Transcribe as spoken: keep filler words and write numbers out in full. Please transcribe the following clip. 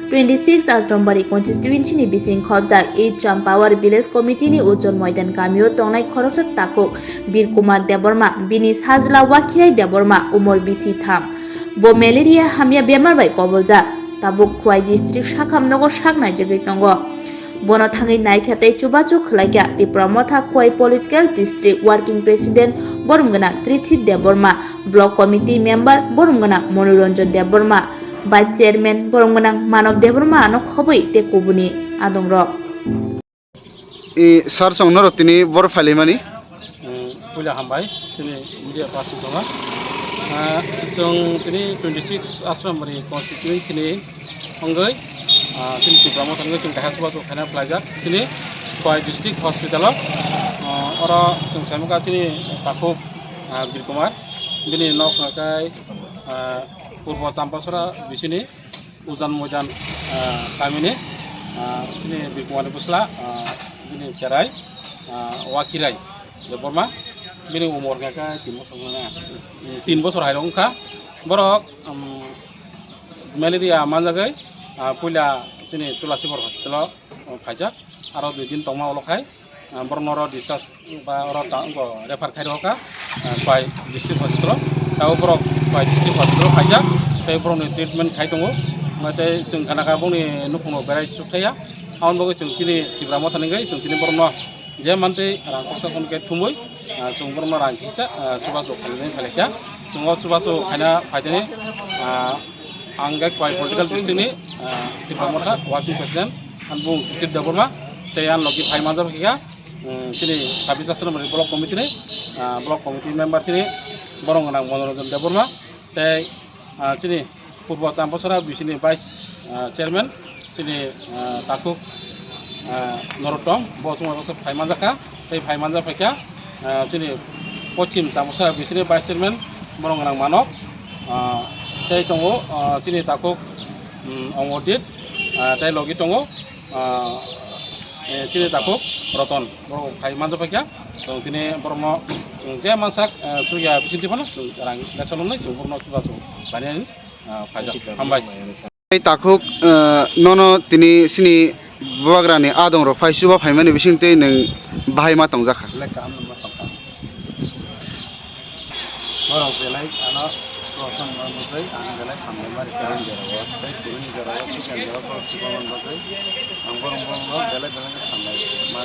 Twenty six Asrambari constituency ni bising khobjak East Champawar Village Committee ni Ujon Moidan kamio tongnai khoroksa takhuk Bir Kumar Debbarma, bini sajla Wakhirai Debbarma, umor bisi tham. Bo malaria hamya bemar bai koboljak. Tabuk Khwai district sakham nogo sak naijagwi tongo. Bono thangwi naikha tei chubachu khwlaikha Tipra Motha Khwai Political District Working President borom gwnang Krithit Debbarma, Block Committee Member borom gwnang Manoranjan Debbarma, Vice Chairman borom gwnang Manob Debbarma ano khobwi tei kubuni adongrok. I, sir, chwng norok tini bor phailaimani? Mm, puila hambai, chini media person tongo. Ah, chwng tini twenty six Asrambari constituency ni wngwi, ah, chini Tipra Motha wngwi chwng kaisa chubachu khaina phlaijak. Chini Khwai District Hospital o, ah, oro chwng saimukha chini takhuk, ah, Bir Kumar, bini nok hwnkhe, ah, Purbo Champasora bisini Ujan Moidan, ah, kamini, ah, chini Bir Kumar ni bwsla, ah, bini cherai, ah, Wakirai Debbarma, bini umor hwnkhe tin bosor hwnwi, tin bosor hai wngkha. Borok, um, malaria manjagwi, ah, puila chini Tulasibar hospital o, oh, phaijak, aro dui din tongma ulo khai, ah, borokno oro discharge ba oro ta-, wngkha refer khai rwkha, ah, Khwai district hospital o. Tabuk borok Khwai district hospital o phaijak, tei borokni treatment khai tongo. Omo tei chwng gana kha bongni nukhungno berai chukthaiya. Aboni bagwi chwng chini Tipra Motha ni wngwi chwng chini borokno je mantwi rang koksa phone khe thumwi, ah, chwng borokno rang kisa, ah, chubachu khainani phailai kha. Chwng o chubachu khaina phaitani, ah, ang khe Khwai political district ni, ah, Tipra Motha working president, ang bung Krithit Debbarma, tei ang logi phai manjak kha. Mm, chini sabis asrambari block committee ni, ah, block committee member chini borom gwnang Manoranjan Debbarma, tei, ah, chini Purbo Champasora bisini vice, ah, chairman chini, ah, takhuk, ah, Norottom, bo chwng bai phai manjakha, tei phai manjak phaikha, ah, chini Pochim Champasora bisini vice chairman borom gwnang Manok, ah, tei tongo, ah, chini takhuk, mm, Ongodit, ah, tei logi tongo, ah, eh, chini takhuk Roton, borok phai manjak phaikha. Chwng tini borokno chwng je mansak, eh, chukya bisingtwi phano chwng rang lesson hwnwi chwng borokno chubachu khainani, ah, phaijak. Hambai. Tei takhuk, eh, nono tini chini bubagrani adongrok phai chuba phaimani bisingtwi nwng bahai ma tongjakha. Borok belai ano prothom ma bagwi ang belai hambai ma rikha ang jorao, tei tini jorao sikang jorao borok chuba man bagwi ang borok borokno belai belai khe hambai ma.